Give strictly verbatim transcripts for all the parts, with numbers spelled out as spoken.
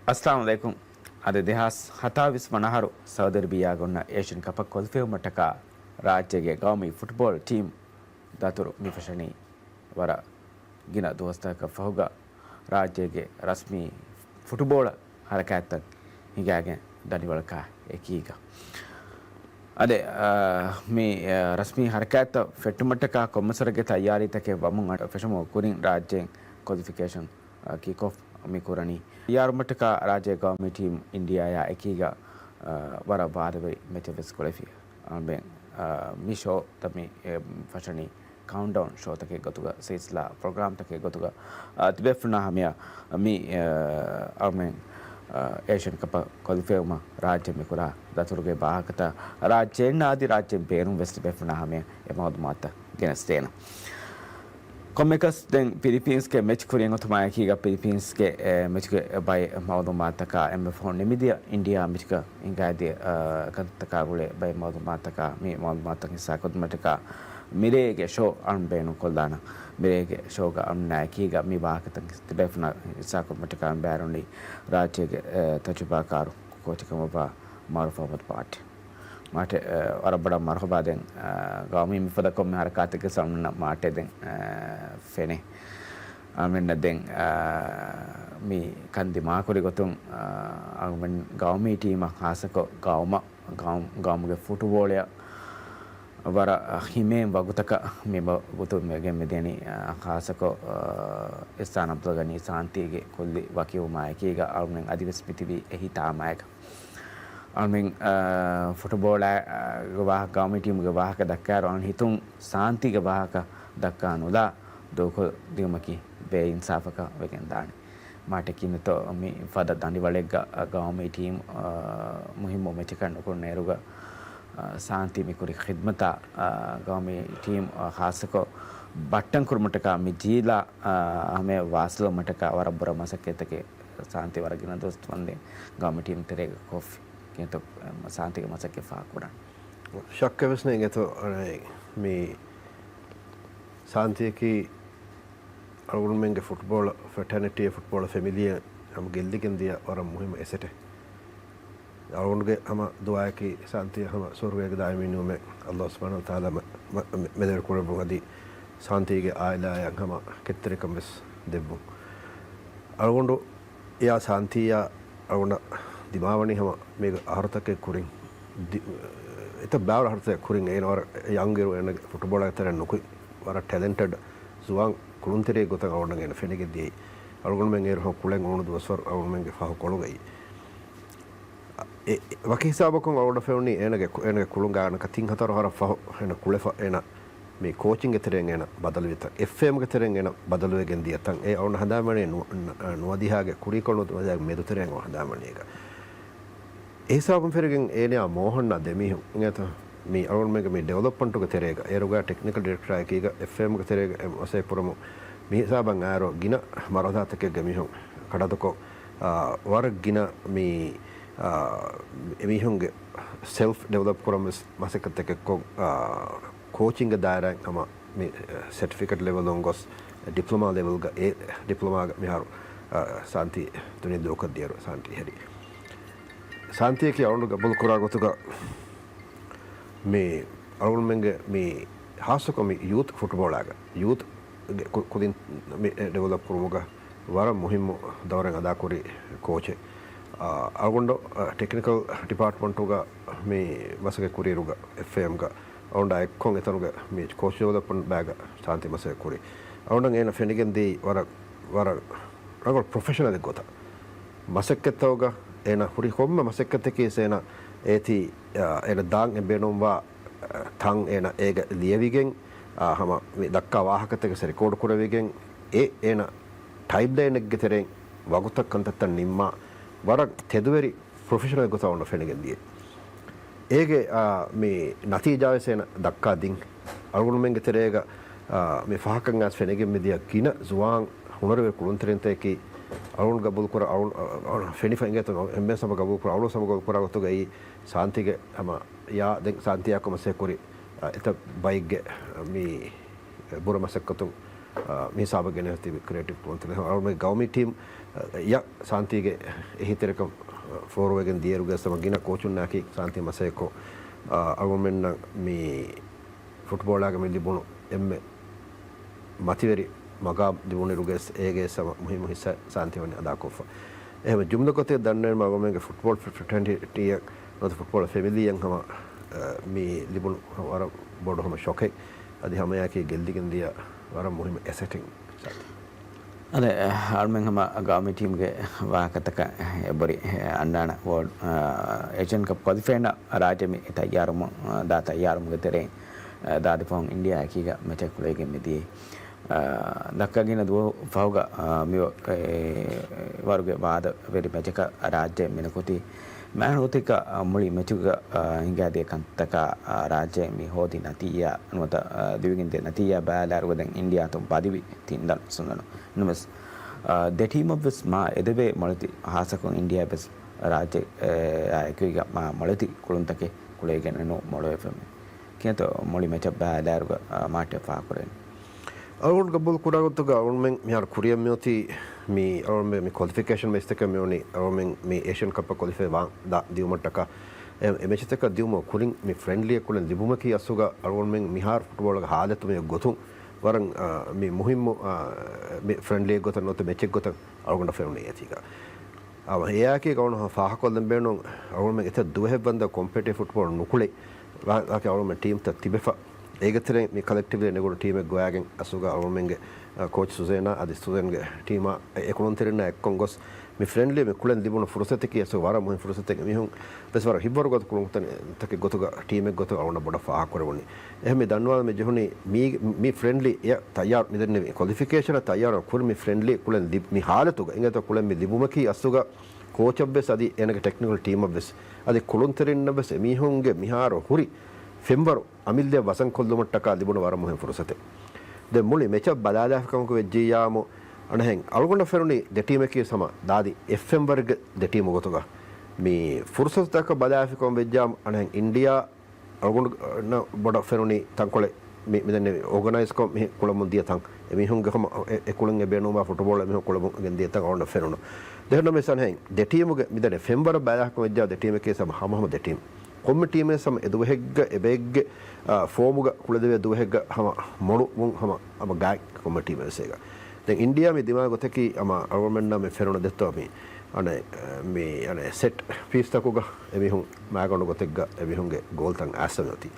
އައްސަލާމު ޢަލައިކުމް. އަދި ދެހާސް ހަތާވީސް ވަނަ އަހަރު ސައުދި އަރަބިއްޔާގަ އޮންނަ އޭޝިއަން ކަޕަށް ކޮލިފައިވުމަށްޓަކާ ރާއްޖޭގެ ގައުމީ ފުޓްބޯޅަ ޓީމް ދަތުރު މި ފަށަނީ ވަރަށް ގިނަ ދުވަސްތަކަކަށް ފަހުގަ ރާއްޖޭގެ ރަސްމީ ފުޓުބޯޅަ ހަރަކާތްތައް ހިނގާގެން ދަނޑިވަޅަކާ އެކީގަ. އަދި، އާ، މި، އާ، ރަސްމީ ހަރަކާތްތައް ފެއްޓުމަށްޓަކާ ކޮންމެސް ވަރެއްގެ ތައްޔާރީތަކެއް ވަމުން އަ، ފެށުމުގެ ކުރިން ރާއްޖޭން ކޮލިފިކޭޝަން، އާ، ކިކް އޮފް މި ކުރަނީ. ތައްޔާރުވުމަށްޓަކާ ރާއްޖޭ ގައުމީ ޓީމް އިންޑިއާއާ އެކީގަ، އާ، ވަރަށް ވާދަވެރި މެޗެއް ވެސް ކުޅެފި. އަޅުމެން، އާ، މި ޝޯތައް މި، އެ، ފަށަނީ ކައުންޓްޑައުން ޝޯތަކެއް ގޮތުގަ، ސިލްސިލާ ޕްރޮގްރާމްތަކެއް ގޮތުގަ، އާ، ތިބޭފުޅުންނާ ހަމަޔަށް މި، އާ، އަޅުމެން، އާ، އޭޝިއަން ކަޕަށް ކޮލިފައިވުމަށް ރާއްޖެ މި ކުރާ ދަތުރުގެ ވާހަކަތައް، ރާއްޖެ އެންނަ އަދި ރާއްޖެ ބޭރުން ވެސް ތިބޭފުޅުންނާ ހަމަޔަށް އެ މައުލޫމާތުތައް ގެނެސްދޭނަން. ކޮންމެއަކަސް ދެން ފިލިޕީންސްގެ މެޗް ކުރިއަށް އޮތުމާ އެކީގަ ފިލިޕީންސްގެ، އެ، މެޗުގެ ބައެއް މައުލޫމާތަކާ އެންމެ ފަހުން ނިމިދިޔަ އިންޑިއާ މެޗުގަ ހިނގާދިޔަ، އާ، ކަންތައްތަކާ ގުޅޭ ބައެއް މައުލޫމާތަކާ މި މައުލޫމާތުތައް ހިއްސާ ކޮށްދިނުމަށްޓަކާ މިރޭގެ ޝޯ އަޅުން ބޭނުން ކޮށްލާނަން. މިރޭގެ ޝޯގަ އަޅުންނާ އެކީގަ މި ވާހަކަތައް ތިބޭފުޅުންނާ ހިއްސާ ކޮށްދިނުމަށްޓަކާ ބޭރުން ރާއްޖޭގެ، އެ، ތަޖުރިބާކާރު ކޯޗެއް ކަމަށްވާ މާރޫފް އަޙްމަދު މާޓެ. މާޓެ، އެ، ވަރަށް ބޮޑަށް މަރުޙަބާ ދެން، އެ، ގައުމީ މިފަދަ ކޮންމެ ހަރަކާތެއްގެ ސަމްނަ މާޓެ ދެން، އެ، ފެނޭ. އަޅުމެންނަށް ދެން، އެ، މި ކަން ދިމާކުރި ގޮތުން، އެ، އަޅުމެން ގައުމީ ޓީމަށް ޚާއްޞަކޮށް ގައުމަށް، ގައުމް، ގައުމުގެ ފުޓުބޯޅަޔަށް ވަރަށް ހިމޭން ވަގުތަކަށް މި ވަގުތު މި ގެންމިދިޔަނީ، އެ، ޚާއްޞަކޮށް، އެ، އިޙްސާން ޢަބްދުލްޣަނީ ސާންތީގެ ކުއްލި ވަކިވުމާ އެކީގަ އަޅުމެން އަދިވެސް މިތިބީ އެހީ ތާމާއަކަށް. އަޅުމެން، އާ، ފުޓުބޯޅަ، އާ، ގެ ވާހަކަ، ގައުމީ ޓީމުގެ ވާހަކަ ދައްކާއިރު، އަޅުން ހިތުން ސާންތީގެ ވާހަކަ ދައްކާ ނުލާ ދޫކޮށްދިއުމަކީ ބޭއިންސާފަކަށް ވެގެން ދާނެ. މާޓެ ކިންތޯ މި ފަދަ ދަނޑިވަޅެއްގަ، އާ، ގައުމީ ޓީމް، އާ، މުހިއްމު މެޗަކަށް ނުކުންނައިރުގަ، އާ، ސާންތީ މި ކުރި ޚިދްމަތާ، އާ، ގައުމީ ޓީމް، އާ، ޚާއްޞަކޮށް ބައްޓަން ކުރުމަށްޓަކާ މި ޖީލާ، އާ، ހަމަޔަށް ވާސިލުވުމަށްޓަކާ ވަރަށް ބުރަ މަސައްކަތްތަކެއް ސާންތީ ވަރަށް ގިނަ ދުވަސް ވަންދެން ގައުމީ ޓީމް ތެރޭގަ ކޮށްފި. ކިންތޯ، އެ، ސާންތީގެ މަސައްކަތް ފާހަގަކުރަން. ޝައްކެއް ވެސް ނެތް އިނގޭތޯ، އަނެއް، މި ސާންތީއަކީ އަޅުގަނޑުމެންގެ ފުޓްބޯޅަ ފެޓާނިޓީއެއް، ފުޓްބޯޅަ ފެމިލީއެއް ހަމަ ގެއްލިގެން ދިޔަ ވަރަށް މުހިއްމު އެސެޓެއް. އަޅުގަނޑުގެ ހަމަ ދުޢާއަކީ ސާންތީ ހަމަ ސުވަރުގޭގަ ދާއިމީ ނިންމުމެއް ﷲ ސުބްޙާނަހޫ ވަތަޢާލާ މެ-، މެ-، މެދުވެރި ކުރެއްވުން އަދި ސާންތީގެ ޢާއިލާއަށް ހަމަ ކެތްތެރިކަން ވެސް ދެއްވުން. އަޅުގަނޑު އެޔާ ސާންތީއާ އަޅުގަނޑަށް ދިމާވަނީ ހަމަ މީގެ އަހަރުތަކެއް ކުރިން، ދި-، އެތައް ބާވަޅ އަހަރުތަކެއް ކުރިން އޭނަ ވަރަށް ޔަންގް އިރު އޭނަގެ ފުޓުބޯޅަ ތެރެއަށް ނުކުތް ވަރަށް ޓެލެންޓެޑް ޒުވާން ކުޅުންތެރިއެއް ގޮތަށް އަޅުގަނޑަށް އޭނަ ފެނިގެން ދިޔައީ. އަޅުގަނޑުމެން އޭރު ހަމަ ކުޅެން އުޅުނު ދުވަސްވަރު އަޅުގަނޑުމެންގެ ފަހު ކޮޅުގައި. އެ، އެ، ވަކި ހިސާބަކުން އަޅުގަނޑަށް ފެނުނީ އޭނަގެ ކު-، އޭނަގެ ކުޅުން ގާނަކަ ތިން ހަތަރު އަހަރަށް ފަހު އޭނަ ކުޅެފަ އޭނަ މި ކޯޗިންގެ ތެރެއިން އޭނަ ބަދަލުވިތަ، އެފްއޭއެމްގެ ތެރެއިން އޭނަ ބަދަލުވެގެން ދިޔަ ތަން އެ އަޅުގަނޑަށް ހަނދާންވަނީ ނު-، ނު-، ނުވަދިހާގެ ކުރީކޮޅު ނުވަދިހާގެ މެދު ތެރެއިން އަޅުގަނޑަށް ހަނދާންވަނީ އޭގަ. އެ ހިސާބުން ފެނިގެން އޭނަޔާ މޯހަންނާ ދެމީހުން އިނގޭތަ؟ މި އަޅުގަނޑުމެންގެ މި ޑިވެލޮޕްމަންޓުގެ ތެރޭގަ، އޭރުގަ ޓެކްނިކަލް ޑިރެކްޓަރާ އެކީގަ އެފްއޭއެމްގެ ތެރޭގަ އެ މަސައްކަތް ކުރަމުން މި ހިސާބަށް އާރު ގިނަ މަރުހަލާތަކެއްގެ މީހުން ކަޑަދޮކޮށް، އާ، ވަރަށް ގިނަ މި، އާ، އެމީހުންގެ ސެލްފް ޑިވެލޮޕް ކުރަން ވެސް މަސައްކަތްތަކެއް ކޮށް، އާ، ކޯޗިންގެ ދާއިރާއިން ހަމަ މި، އެ، ސެޓްފިކެޓް ލެވެލުން ގޮސް ޑިޕްލޮމާ ލެވެލްގަ އެ ޑިޕްލޮމާގަ މިހާރު، އާ، ސާންތީ ދުނިޔެ ދޫކޮށްދިޔައިރު ސާންޓީ ހެރި. ސާންތީއަކީ އަޅުގަނޑު ގަބޫލު ކުރާ ގޮތުގަ މި އަޅުގަނޑުމެންގެ މި ހާއްސަކޮށް މި ޔޫތު ފުޓްބޯޅާގަ ޔޫތު ގެ ކު-، ކުދިން މި ޑިވެލޮޕް ކުރުމުގަ ވަރަށް މުހިއްމު ދައުރެއް އަދާކުރި ކޯޗެއް. އާ، އަޅުގަނޑު، އާ، ޓެކްނިކަލް ޑިޕާޓްމަންޓުގަ މި މަސައްކަތް ކުރިއިރުގަ އެފްއޭއެމްގަ އަޅުގަނޑާ އެއްކޮށް އެތަނުގެ މި ކޯޗް ޑިވެލޮޕްމަންޓް ބައިގަ ސާންތީ މަސައްކަތް ކުރި. އަޅުގަނޑަށް އޭނަ ފެނިގެން ދިޔައީ ވަރަށް، ވަރަށް ރަނގަޅު ޕްރޮފެޝަނަލެއް ގޮތަށް. މަސައްކަތްތަކުގަ އޭނަ ހުރި ކޮންމެ މަސައްކަތަކީ އޭނަ އޭތި، އާ، އޭނަ ދާން އެބޭނުންވާ، އާ، ތަން އޭނަ އޭގަ ލިޔެވިގެން، އާ، ހަމަ މި ދައްކާ ވާހަކަތަކެއް ރެކޯޑް ކުރެވިގެން، އެ އޭނަ ޓައިމްލައިނެއްގެ ތެރެއިން ވަގުތަށް ކަންތައްތައް ނިންމާ ވަރަށް ތެދުވެރި ޕްރޮފެޝަނަލް ގޮތަށް އަޅުގަނޑަށް ފެނިގެން ދިޔަ. އޭގެ، އާ، މި ނަތީޖާވެސް އޭނަ ދައްކާ ދިން. އަޅުގަނޑުމެންގެ ތެރޭގަ، އާ، މި ފަހަކަށް އައިސް ފެނިގެން މިދިޔަ ގިނަ ޒުވާން ހުނަރުވެރި ކުޅުންތެރިންތަކަކީ އަޅުގަނޑު ގަބޫލު ކުރާ، އަޅު-، އަ-، އަ-، ފެނިފަ އިނގޭތޯ، އެންމެން ސަބަ ގަބޫލު ކުރާ، އަޅު ސަބަ ގަބޫލު ކުރާ ގޮތުގައި ސާންތީގެ ހަމަ ޔާ ދެން ސާންތީއާ ކޮމަސޭ ކުރި، އަ، އެތައް ބައެއްގެ މި ބުރަ މަސައްކަތުން މި ހިސާބަށް ގެނެސް ތިބި ކްރިއޭޓިވް ކުޅުންތެރިން އަޅުގަނޑުގެ ގައުމީ ޓީމް އަށް ސާންތީގެ އެހީތެރިކަން ފޯރުވެގެން ދިޔައިރުގައި ސަމަ ގިނަ ކޯޗުންނާއެކީ ސާންތީ މަސައްކަތްކޮށް، އަޅުގަނޑުމެންނަށް މި ފުޓްބޯޅައިގަ މި ލިބުނު އެންމެ މަތިވެރި މަގާމް ލިބުނުއިރުގައި އޭގެ ސަމަ މުހިއްމު ހިއްސާ ސާންތީ ވަނީ އަދާކޮށްފަ. އެހެން ޖުމްލަ ގޮތެއް ދަންނަވީމަ އަޅުގަނޑުމެންގެ ފުޓްބޯޅަ ފްރެޓަނިޓީއަށް ނުވަތަ ފުޓްބޯޅަ ފެމިލީއަށް ހަމަ މި ލިބުނު ވަރަށް ބޮޑު ހަމަ ޝޮކެއް. އަދި ހަމައެއާއެކީ ގެއްލިގެން ދިޔަ ވަރަށް މުހިއްމު އެސެޓެއް. އަދެ، އަޅުމެން ހަމަ ގައުމީ ޓީމްގެ ވާހަކަތަކަށް އެބަހުރި އަންނާނެ. އާ، އޭޝިއަން ކަޕް ކޮލިފައިން ރާއްޖެ މި ތައްޔާރުމުން، ދާ ތައްޔާރުމުގެ ތެރެއިން، ދާދިފަހުން އިންޑިއާއާ އެކީގަ މެޗެއް ކުޅެވިގެން މިދިޔައީ. ދައްކަ ގިނަ ދުވަހު ފަހުގަ، މި ވަރުގެ ވާދަވެރި މެޗަކަށް ރާއްޖެ މިނުކުތީ. މާނަގޮތެއްގަ، މުޅި މެޗުގަ، ހިނގާދިޔަ ކަންތަކާ، ރާއްޖެ މި ހޯދި ނަތީޖާ ނުވަތަ، ދިވެހިން ދޭ ނަތީޖާ ބަލާއިރުގަ ދެން އިންޑިއާ ތުން ބަދިވި ތިން ދަން ސުންދަނު. ނަމަވެސް، ދެ ޓީމަށްވެސް މާ އެދެވޭ މޮޅެތި ހާއްސަކޮށް އިންޑިއާ ވެސް ރާއްޖެ، އާ، އެކުގަ މާ މޮޅެތި ކުޅުންތަކެއް ކުޅެވިގެން ނޫން މޮޅުވެފަ. ކިޔަތޯ މުޅި މެޗަށް ބަލާއިރުގަ، މާ މާޓެއް ފާހަގަކުރޭނެ. އަޅުގަނޑު ގަބޫލު ކުރާ ގޮތުގަ އަޅުގަނޑުމެން މިހާރު ކުރިއަށް މިއޮތީ މި އަޅުގަނޑުމެން މި ކޮލިފިކޭޝަން މެޗްތަކަށް މިއޮނީ އަޅުގަނޑުމެން މި އޭޝިއަން ކަޕަށް ކޮލިފައި ވާން ދާ ދިއުމަށްޓަކާ. އެ، އެ މެޗްތަކަށް ދިއުމަށް ކުރިން މި ފްރެންޑްލީއެއް ކުޅެން ލިބުމަކީ އަސްލުގަ އަޅުގަނޑުމެން މިހާރު ފުޓްބޯޅަގެ ހާލަތު މި ގޮތުން ވަރަށް، އާ، މި މުހިއްމު، އާ، މި ފްރެންޑްލީއެއް ގޮތަށް ނުވަތަ މެޗެއް ގޮތަށް އަޅުގަނޑަށް ފެނުނީ އޭތީގަ. އަވަ އެއާއެކީ ގައުނު ފާހަގަކޮށްލަން ބޭނުން އަޅުގަނޑުމެން އެތައް ދުވަހެއް ވަންދަ ކޮމްޕެޓިޓިވް ފުޓްބޯޅަ ނުކުޅެ ވާ-، ވާކި އަޅުގަނޑުމެން ޓީމްތައް ތިބެފަ. އޭގެ ތެރެއިން މި ކަލެކްޓިވްލީ ނެގުނު ޓީމެއް ގޮވާގެން އަސްލުގަ އަޅުގަނޑުމެންގެ، އަ، ކޯޗް ސުޒޭނާ އަދި ސުޒޭންގެ ޓީމާ އެ-، އެ ކުޅުންތެރިންނާ އެއްކޮށް ގޮސް މި ފްރެންޑްލީ މި ކުޅެން ލިބުނު ފުރުސަތަކީ އަސްލު ވަރަށް މުހިން ފުރުސަތެއް. އެމީހުން ވެސް ވަރަށް ހިތްވަރު ގޮތަށް ކުޅުންތަކެއް ގޮތުގަ ޓީމެއް ގޮތުގަ އަޅުގަނޑަށް ބޮޑަށް ފާހަގަކުރެވުނީ. އެހެން މި ދަންނަވާލަން މި ޖެހުނީ މީ، މި ފްރެންޑްލީ އެ ތައްޔާރު މިދެންނެވި ކޮލިފިކޭޝަނަށް ތައްޔާރު ކުރި މި ފްރެންޑްލީ ކުޅެން ލިބ-، މި ހާލަތުގަ އިނގޭތޯ ކުޅެން މި ލިބުމަކީ އަސްލުގަ ކޯޗަށްވެސް އަދި އޭނަގެ ޓެކްނިކަލް ޓީމަށްވެސް އަދި ކުޅުންތެރިންނަށްވެސް އެމީހުންގެ މިހާރު ހުރި ފެންވަރު އަމިއްލައަށް ވަސަންކޮށްލުމަށްޓަކާ ލިބުނު ވަރަށް މުހިން ފުރުސަތެއް. ދެން މުޅި މެޗަށް ބަލާލާފިކަމަކު ވެއްޖިއްޔާމު އަނެއްހެން އަޅުގަނޑަށް ފެނުނީ ދެ ޓީމަކީ ސަމަ ދާދި އެއް ފެންވަރުގެ ދެ ޓީމު ގޮތުގަ. މި ފުރުސަތުތަކަށް ބަލާފިކަމަށް ވެއްޖާމު އަނެއްހެން އިންޑިއާ އަޅުގަނޑު ބޮޑަށް ފެނުނީ ތަންކޮޅެއް މި، މިދެންނެވި އޯގަނައިޒްކޮށް މި ކުޅަމުން ދިޔަ ތަން. އެމީހުންގެ ހަމަ އެ، އެ ކުޅެން އެ ބޭނުންވާ ފުޓުބޯޅަ އެމީހުން ކުޅަމުން ގެންދިޔަ ތަން އަޅުގަނޑަށް ފެނުނު. ދެހެންނަމަވެސް އަނެއްހެން ދެ ޓީމުގެ މިދެންނެ ފެންވަރަށް ބަލާކަމަށް ވެއްޖާ ދެ ޓީމެކޭ ސަމަ ހަމަ ހަމަ ދެ ޓީމް. ކޮންމެ ޓީމެއް ސަމަ އެ ދުވަހެއްގަ އެ ބައެއްގެ، އާ، ފޯމުގަ ކުޅެދެވޭ ދުވަހެއްގަ ހަމަ މޮޅުވުން ހަމަ، ހަމަ ގާތް ކޮންމެ ޓީމެއް ވެސް އޭގަ. ދެން އިންޑިއާ މި ދިމާ ގޮތަކީ ހަމަ އަޅުގަނޑުމެންނާ މި ފެނުނު ދެއްތޯ މި އަނެއް، މި އަނެއް ސެޓް ޕީސްތަކުގަ އެމީހުން މާގަނޑު ގޮތެއްގަ އެމީހުންގެ ގޯލްތައް އައިސްފަ މިއޮތީ.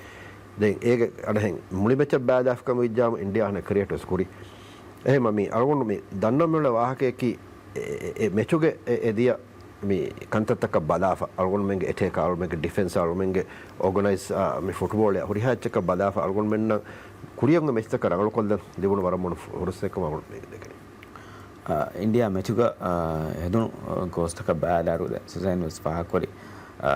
ދެން އޭގެ އަނެއްހެން މުޅި މެޗަށް ބަލާލާފިކަމަށް ވެއްޖާމު އިންޑިއާ އަނެއް ކްރިއޭޓް ވެސް ކުރި. އެހެންމަ މި އަޅުގަނޑު މި ދަންނަމުން ވާހަކަޔަކީ އެ، އެ، އެ މެޗުގެ އެ، އެ ދިޔަ މި ކަންތައްތަކަށް ބަލާފަ، އަޅުގަނޑުމެންގެ އެޓޭކާ، އަޅުގަނޑުމެންގެ ޑިފެންސް، އަޅުގަނޑުމެންގެ އޯގަނައިޒް، އާ، މި ފުޓްބޯޅަ ހުރިހާ އެއްޗަކަށް ބަލާފަ، އަޅުގަނޑުމެންނަށް ކުރިއަށް މެޗްތަކަށް ރަނގަޅުކޮށްލަން ލިބުނު ވަރަށް މޮޅު ފުރުސަތެއް ކަމަށް އަޅުގަނޑު ދެކެނީ. އާ، އިންޑިއާ މެޗުގަ، އާ، ހެދުނު، އާ، ގޯސްތަކަށް ބަލާއިރު ސުޒޭން ވެސް ފާހަގަކުރި، އާ،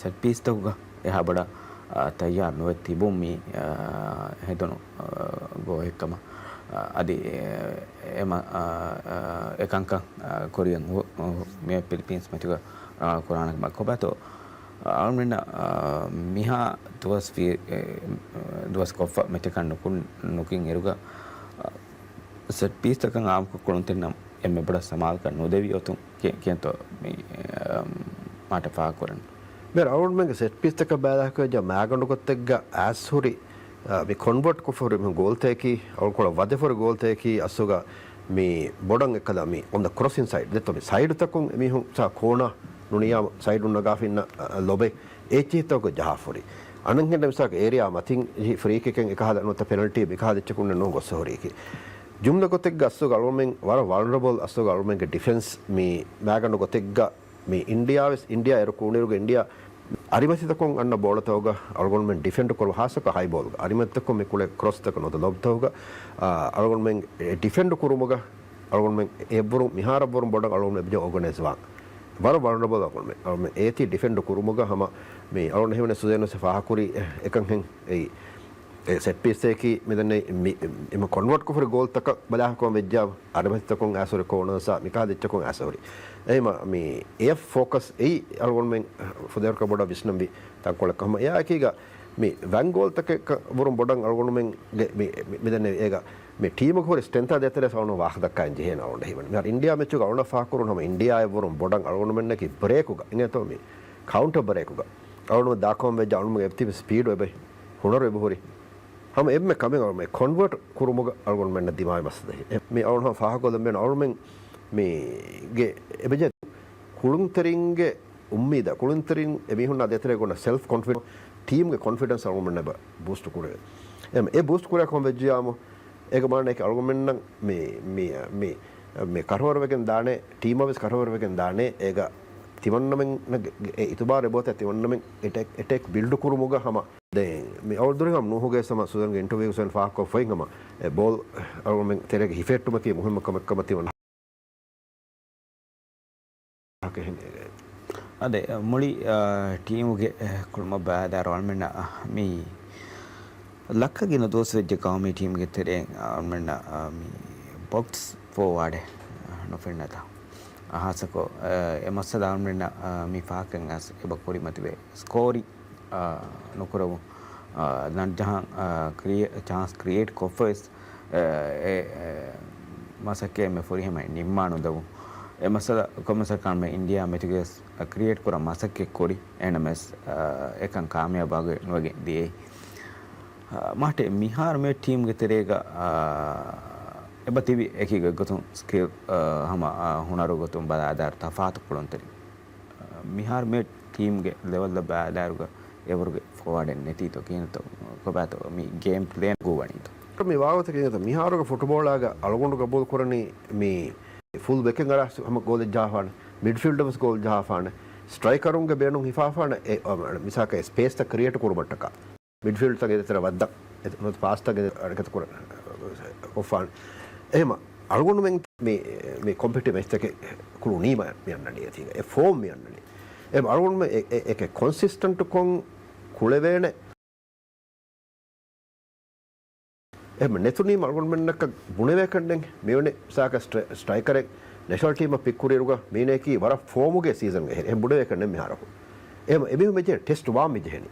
ސެޓް ޕީސްތަކުގަ އެހާ ބޮޑަށް، އާ، ތައްޔާރު ނުވެ ތިބުން މި، އާ، ހެދުނު، އާ، ގޯހެއްކަމަށް، އާ، އަދި އެ، އެ މަ-، އާ، އާ، އެކަންކަން، އާ، ކުރިއަށް ހު-، ހު-، މި ފިލިޕީންސް މެޗުގަ، އާ، ކުރާނެ ކަމަށް ކޮބާތޯ، އަޅުގަނޑުމެންނަށް، އާ، މިހާ ދުވަސް ފި-، އެ، ދުވަސް ކޮށްފަ މެޗަކަށް ނުކުން-، ނުކިން އިރުގަ، އާ، ސެޓް ޕީސްތަކަށް އާއްމުކޮށް ކުޅުންތެރިންނަށް އެންމެ ބޮޑަށް ސަމާލުކަން ނުދެވި އޮތުން ކި-، ކިޔަންތޯ މި، އަ، މާޓަށް ފާހަގަކުރަން. މިހާރު އަޅުގަނޑުމެންގެ ސެޓް ޕީސްތަކަށް ބަލާކަށް ވެއްޖާ މާގަނޑު ގޮތެއްގަ އައިސް ހުރި، އަ، މި ކޮންވަޓް ކޮށްފަ ހުރި މި ގޯލްތަކަކީ، އަޅުގަނޑު ވަދެފަހުރި ގޯލްތަކަކީ އަސްލުގަ މި ބޮޑަށް އެއްކަލަ މި އޮން ދަ ކްރޮސިން ސައިޑް ދެއްތޯ މި ސައިޑުތަކުން އެމީހުން ސާ ކޯނާ ނުނިޔާ ސައިޑުން ނަގާފަ އިންނަ، އަ، ލޮބެއް އެއްޗިހިތަކުގަ ޖަހާފަ ހުރި. އަނެއްހެން މިސާލަކަށް އޭރިއާ މަތިން ހި ފްރީ ކިކެއް އެކަހަލަ ނުވަތަ ޕެނަލްޓީ މިކަހަލަ އެއްޗަކުން ނޫން ގޮއްސަ ހުރީކީ. ޖުމްލަ ގޮތެއްގަ އަސްލުގަ އަޅުމެން ވަރަށް ވަލްނަރަބަލް އަސްލުގަ އަޅުމެންގެ ޑިފެންސް މި މާގަނޑު ގޮތެއްގަ މި އިންޑިއާ ވެސް އިންޑިއާ އޭރު ކުޅުނުއިރުގަ އިންޑިއާ އަރިމަތިތަކުން އަންނަ ބޯޅަތަކުގަ އަޅުގަނޑުމެން ޑިފެންޑް ކުރު ހާއްސަކޮށް ހައި ބޯލްގަ އަރިމަތިތަކުން މި ކުޅެ ކްރޮސްތަކު ނުވަތަ ލޮބްތަކުގަ، އާ، އަޅުގަނޑުމެން އެ ޑިފެންޑް ކުރުމުގަ އަޅުގަނޑުމެން އެއްވަރު މިހާރަށްވަރު ބޮޑަށް އަޅުގަނޑުމެން އެބިޖަ އޯގަނައިޒް ވާން. ވަރަށް ވަލްނަރަބަލް އަޅުގަނޑުމެން. އަޅުގަނޑުމެން އޭތި ޑިފެންޑް ކުރުމުގަ ހަމަ މި އަޅުގަނޑު ހިމެނޭ ސުޒޭން ވެސް ފާހަކުރި އެކަންހެން އެއީ. އެ ސެޓް ޕީސްއަކީ މިދެންނެ މި، އެމަ ކޮންވަޓް ކޮށްފަ ހުރި ގޯލްތަކަށް ބަލާކަމަށް ވެއްޖާ އަރިމަތިތަކުން އައިސް ހުރި ކޯނާސް މިކަހަލަ އެއްޗަކުން އައިސް ހުރި. އެހެމަ މި އެއަށް ފޯކަސް އެއީ އަޅުގަނޑުމެން ފުދޭވަރަކަށް ބޮޑަށް ވިސްނަންވީ ތަންކޮޅެއް ކަމަށް. އެއާއެކީގަ މި ވަން ގޯލްތަކެއް ވުރުން ބޮޑަށް އަޅުގަނޑުމެންގެ މި، މި، މިދެންނެވި އޭގަ މި ޓީމުގެ ހުރި ސްޓްރެންތާ ދޭތެރޭ އަޅުގަނޑު ވާހަކަ ދައްކާ އިން ޖެހޭނެ އަޅުގަނޑަށް ހީވަނީ. މިހާރު އިންޑިއާ މެޗުގަ އަޅުގަނޑަށް ފާހަގަކުރުން ހަމަ އިންޑިއާއަށްވުރުން ބޮޑަށް އަޅުގަނޑުމެންނަކީ ބްރޭކުގަ އިނގޭތޯ މި ކައުންޓަ ބްރޭކުގަ އަޅުގަނޑުމެން ދާކަމަށް ވެއްޖެ އަޅުގަނޑުމެން އެބަތިބި ސްޕީޑު އެބަ ހުނަރު އެބަހުރި. ހަމަ އެންމެ ކަމެއް އަޅުގަނޑު ކޮންވަރޓް ކުރުމުގަ އަޅުގަނޑުމެންނަށް ދިމާވި މައްސަލަ. މި އަޅުގަނޑު ހަމަ ފާހަގަކޮށްލަން ބޭނުން އަޅުގަނޑުމެން މީގެ އެބަޖެ ކުޅުންތެރިންގެ އުއްމީދަށް، ކުޅުންތެރިން އެމީހުންނާ ދޭތެރޭ ގޮންނަ ސެލްފް ކޮންފިޑެންސް، ޓީމްގެ ކޮންފިޑެންސް އަޅުގަނޑުމެންނަށް ބޫސްޓް ކުރެވޭ. އެ، އެ ބޫސްޓް ކުރާ ކަމަށް ވެއްޖިޔާމު، އޭގެ މާނައަކީ އަޅުގަނޑުމެންނަށް މި، މި، މި، މި ކަށަވަރުވެގެން ދާނެ، ޓީމަށް ވެސް ކަށަވަރުވެގެން ދާނެ، އޭގަ ތިމަންނަމެން އެ އިތުބާރު އެބައޮތޭ ތިމަންނަމެން އެޓޭކް، އެޓޭކް ބިލްޑް ކުރުމުގަ ހަމަ ދެން މި އަޅުގަނޑު ދުރިހަމަ ނޫހުގެ ސަމަ ސުޒަންގެ އިންޓަވިއުގަ ސުޒަން ފާހަގަކޮށްފައި ހަމަ އެ ބޯލް އަޅުގަނޑުމެން ތެރޭގަ ހިފެހެއްޓުމަކީ މުހިންމު ކަމެއް ކަމަށް ތިމަން އަދެ، މުޅި، އާ، ޓީމުގެ، އެ، ކުޅުމަށް ބައިދާރު އަޅުމެންނަށް، އާ، މި ލައްކަ ގިނަ ދުވަސް ވެއްޖެ ގައުމީ ޓީމުގެ ތެރެއިން، އާ، އަޅުމެންނަށް، އާ، މި ބޮކްސް ފޯވާޑެއް، އާ، ނުފެންނަތާ. އާ، ހާއްސަކޮށް، އާ، އެ މައްސަލަ އަޅުމެންނަށް، އާ، މި ފާހަގަކަން އައިސް އެބަ ކުރިމަތިވޭ ސްކޯރި އާ، ނުކުރެވުން، އާ، ނަންޖަހާން، އާ، ކްރިއޭ-، ޗާންސް ކްރިއޭޓް ކޮށްފަވެސް، އާ، އެ، އެ، މަސައްކަތް އެންމެ ފުރިހަމައިން ނިންމާނުލެވުން. އެ މައްސަލަ ކޮންމެސް ކަމެއް އިންޑިއާ މެޗުގައި ވެސް ކްރިއޭޓް ކުރަން މަސައްކަތް ކުރި. އެހެނަމެސް، އާ، އެކަން ކާމިޔާބު ނުވެގެން ދިޔައީ. އާ، މާތް މިހާރު މި ޓީމްގެ ތެރޭގަ، އާ، އެބަ ތިބި އެކީ ގޮތްގޮތުން ސްކިލް، އާ، ހަމަ، އާ، ހުނަރު ގޮތުން ބަލާދާރު ތަފާތު ކުޅުންތެރިން. މިހާރު މި ޓީމްގެ ލެވެލްއަށް ބަލާލާއިރުގަ އެވަރުގެ ފޯވާޑެއް ނެތީތޯ ކިހިނެއްތޯ ކޮބާތޯ މި ގޭމް ޕްލޭން ގޫވަނީތޯ؟ މި ވާގޮތަކީ މިހާރުގެ ފުޓުބޯޅާގަ އަޅުގަނޑު ގަބޫލު ކުރަނީ މި ފުލް ބެކެއް އަރާ ހަމަ ގޯލެއް ޖަހާފާނެ، މިޑްފީލްޑަށް ވެސް ގޯލް ޖަހާފާނެ، ސްޓްރައިކަރުންގެ ބޭނުން ހިފާފާނެ، އެ، އަ، މިސާލަކަށް ސްޕޭސްތައް ކްރިއޭޓް ކުރުމަށްޓަކާ. މިޑްފީލްޑްތައް އެދޭތެރެ ވައްދަން، އެ، ނުވަތަ ޕާސްތައް އެ، އަރިކަތަ ކުރަ-، ކޮށްފާނެ. އެހެމަ އަޅުގަނޑުމެން މި، މި ކޮމްޕެޓިވް މެޗްތަކެއް ކުޅުނީމަ މި އަންނަނީ އެތީގަ. އެ ފޯމް މި އަންނަނީ. އެ އަޅުގަނޑުމެން އެ، އެ، އެކެ ކޮންސިސްޓެންޓްކޮށް ކުޅެވޭނެ. އެހެމަ ނެތުނީމަ އަޅުގަނޑުމެންނަކަށް ބުނެވޭކަށްނެތް މިވެނި ސާކަ ސްޓްރަ-، ސްޓްރައިކަރެއް ނެޝަނަލް ޓީމަށް ޕިކް ކުރިއިރުގަ މީނައަކީ ވަރަށް ފޯމުގެ ސީޒަންގެ އެހެން ބުނެވޭކަށްނެތް މިހާރަކު. އެހެމަ އެމީހުން މެޖެ ޓެސްޓް ވާން މިޖެހެނީ.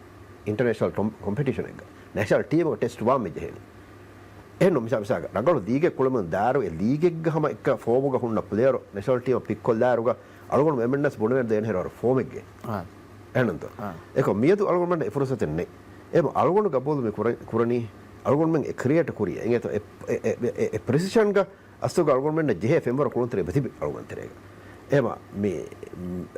އިންޓަރނޭޝަނަލް ޓޮމް-، ކޮމްޕެޓިޝަނެއްގަ ނެޝަނަލް ޓީމަށް ޓެސްޓް ވާން މިޖެހެނީ. އެހެން މިސާ-، މިސާލަކަށް ރަނގަޅު ލީގެއް ކުޅެމުން ދާއިރު އެ ލީގެއްގަ ހަމަ އެއްކަ ފޯމުގަ ހުންނަ ޕްލޭޔަރު ނެޝަނަލް ޓީމަށް ޕިކް ކޮށްލާއިރުގަ އަޅުގަނޑު އެމެންނަސް ބުނެވެން ދޭނެ ހެރަވަރު ފޯމެއްގެ. އާ. އެހެންނުންތޯ؟ އާ. އެކޮ މިއަދު އަޅުގަނޑުމެންނަށް އެ ފުރުސަތެއް ނެތް. އެހެމަ އަޅުގަނޑު ގަބޫލު މި ކުރަ-، ކުރަނީ އަޅުގަނޑުމެން އެ ކްރިއޭޓް ކުރި. އެނގޭތޯ؟ އެ، އެ، އެ، އެ ޕްރިސިޝަންގަ އަސްލުގަ އަޅުގަނޑުމެންނަށް ޖެހޭ ފެންވަރު ކުޅުންތެރި އެބަތިބި އަޅުގަނޑު ތެރޭގަ. އެހެމަ މި،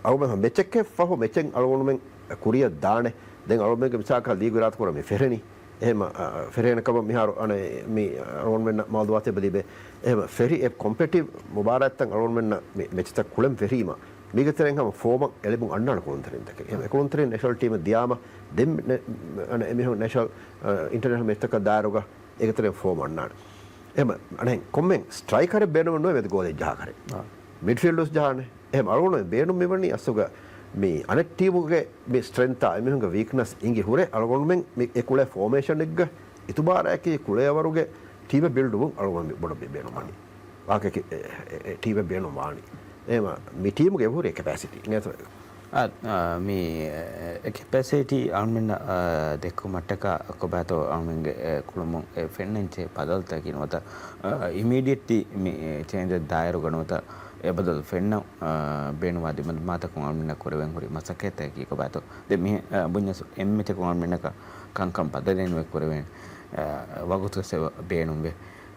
އަޅުގަނޑު މެޗެއްގެ ފަހު މެޗެއް އަޅުގަނޑުމެން ކުރިއަށް ދާނެ. ދެން އަޅުގަނޑުމެންގެ މިސާކަށް ލީގު އިރާދަ ކުރަން މި ފެށެނީ. އެހެމަ، އަ، ފެށޭނެ ކަމަށް މިހާރު އަނެއް މި އަޅުގަނޑުމެންނަށް މައުލޫމާތެއް ބަލީބެ. އެހެމަ ފެށި އެ ކޮމްޕެޓިވް މުބާރާތްތައް އަޅުގަނޑުމެންނަށް މި މެޗްތައް ކުޅެން ފެށީމަ މީގެ ތެރެއިން ހަމަ ފޯމަށް އެޅިބުން އަންނާނެ ކުޅުންތެރިންތަކެއް. އެ ކުޅުންތެރިން ނެޝަނަލް ޓީމަށް ދިޔާމަ ދެން ނެ-، އަނެއް އެމީހުން ނެޝަނަލް، އަ، އިންޓަރނޭޝަނަލް މެޗްތަކަށް ދާއިރުގަ އޭގެ ތެރެއިން ފޯމް އަންނާނެ. އެހެމަ އަނެއް ކޮންމެ ސްޓްރައިކަރެއް ބޭނުމެއް ނުވޭ މެދު ގޯލެއް ޖަހާކަށް. އާ. މިޑްފީލްޑް ވެސް ޖަހާނެ. އެހެމަ އަޅުގަނޑު ބޭނުން މިވަނީ އަސްލުގަ މި އަނެއް ޓީމުގެ މި ސްޓްރެންތާ އެމީހުންގެ ވީކްނަސް އިނގި ހުރެ އަޅުގަނޑުމެން މި އެ ކުޅޭ ފޯމޭޝަނެއްގަ އިތުބާރާއެކީ ކުޅޭވަރުގެ ޓީމެއް ބިލްޑްވުން އަޅުގަނޑު ބޮޑަށް ބޭނުންވަނީ. ވާހަކައަކީ އެ، އެ، އެ ޓީމެއް ބޭނުން ވާނީ. އެހެމަ މި ޓީމުގެ އެބަހުރި ކެޕޭސިޓީ އިނގޭތޯ؟ އާ، އާ، މި، އެ، އެ ކެޕޭސިޓީ އަޅުމެންނަށް، އާ، ދެއްކުމަށްޓަކާ ކޮބާތޯ އަޅުމެންގެ، އެ، ކުޅުމުން އެ ފެންނަންޖެހޭ ބަދަލުތަކަކީ ނުވަތަ، އާ، އިމީޑިއެޓްލީ މި، އެ، ޗޭންޖެއް ދާއިރުގަ ނުވަތަ އެ ބަދަލު ފެންނަން، އާ، ބޭނުންވާ ދިމަދިމާތަކުން އަޅުމެންނަށް ކުރެވެން ހުރި މަސައްކަތްތަކަކީ ކޮބާތޯ؟ ދެން މި، އާ، ބުންޏަސް އެންމެތަކުން އަޅުމެންނަކަށް ކަންކަން ބަދަލެއް ނުވެ ކުރެވޭނެ، އާ، ވަގުތުވެސް އެބަ ބޭނުންވޭ.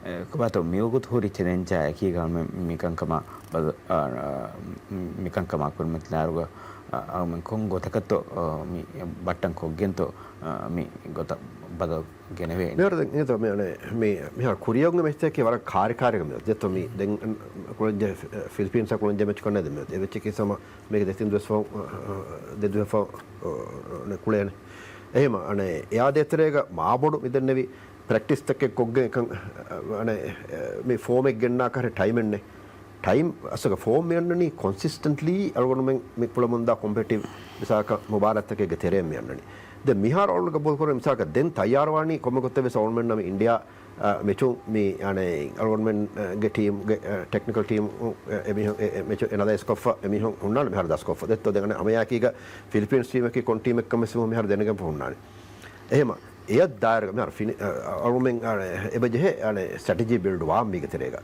އެ، ކޮބާތޯ މިވަގުތު ހުރި ޗެލެންޖާ އެކީގަ އަޅުމެން މިކަންކަމާ ބަދަ-، އާ، މިކަންކަމާ ކުރިމަތިލާއިރުގަ، އާ، އަޅުމެން ކޮން ގޮތަކަށްތޯ، އާ، މި ބައްޓަން ކޮށްގެންތޯ، އާ، މި ގޮތަށް ބަދަލު ގެނެވޭނެ. މިހާރު ދެން އިނގޭތޯ މި އަނެއް މި، މިހާރު ކުރިއަށް އޮންނަ މެޗްތަކެއް ވަރަށް ކާރި ކާރިގަ މި ދެއްތޯ މި ދެން ކުޅެންޖެހޭ ފި-، ފިލިޕީންސްއާ ކުޅެންޖެހޭ މެޗް ކަންނޭ ދެ މެޗް. އެ މެޗަކީ ސަމަ މީގެ ދެތިން ދުވަސް ފަހު، އަ، ދެ ދުވަސް ފަހު، އަ، ކުޅޭނެ. އެހެމަ އަނެއް އެއާ ދޭތެރޭގަ މާބޮޑު މިދެންނެވި ޕްރެކްޓިސްތަކެއް ކޮށްގެން އެކަން، އަނެއް، މި ފޯމެއް ގެންނާކަށް ޓައިމެއް ނެތް. ޓައިމް އަސްލުގަ ފޯމް މި އަންނަނީ ކޮންސިސްޓެންޓްލީ އަޅުގަނޑުމެން މި ކުޅެމުންދާ ކޮމްޕެޓިވް މިސާލަކަށް މުބާރާތްތަކެއްގެ ތެރޭ މި އަންނަނީ. ދެން މިހާރު އަޅުގަނޑު ގަބޫލު ކުރޭ މިސާލަކަށް ދެން ތައްޔާރުވާނީ ކޮންމެ ގޮތެއް ވެސް އަޅުގަނޑުމެންނަށް މި އިންޑިއާ، އަ، މެޗުން މި އަނެއް އަޅުގަނޑުމެންގެ ޓީމްގެ، އަ، ޓެކްނިކަލް ޓީމް، އެ، އެމީހުން އެ، އެ މެޗު އެނަލައިޒް ކޮށްފަ އެމީހުން ހުންނާނެ މިހާރު ދަސްކޮށްފަ. ދެއްތޯ ދެން އަނެއް ހަމައެއާއެކީގަ ފިލިޕީންސް ޓީމަކީ ކޮން ޓީމެއްކަން ވެސް މިހާރު ދެނެގެންފަ ހުންނާނެ. އެހެމަ އެއަށް ދާއިރުގަ މިހާރު ފިނި-، އަ، އަޅުމެން އަ، އެބަޖެހޭ އަނެއް ސްޓްރެޓެޖީ ބިލްޑް ވާން މީގެ ތެރޭގަ.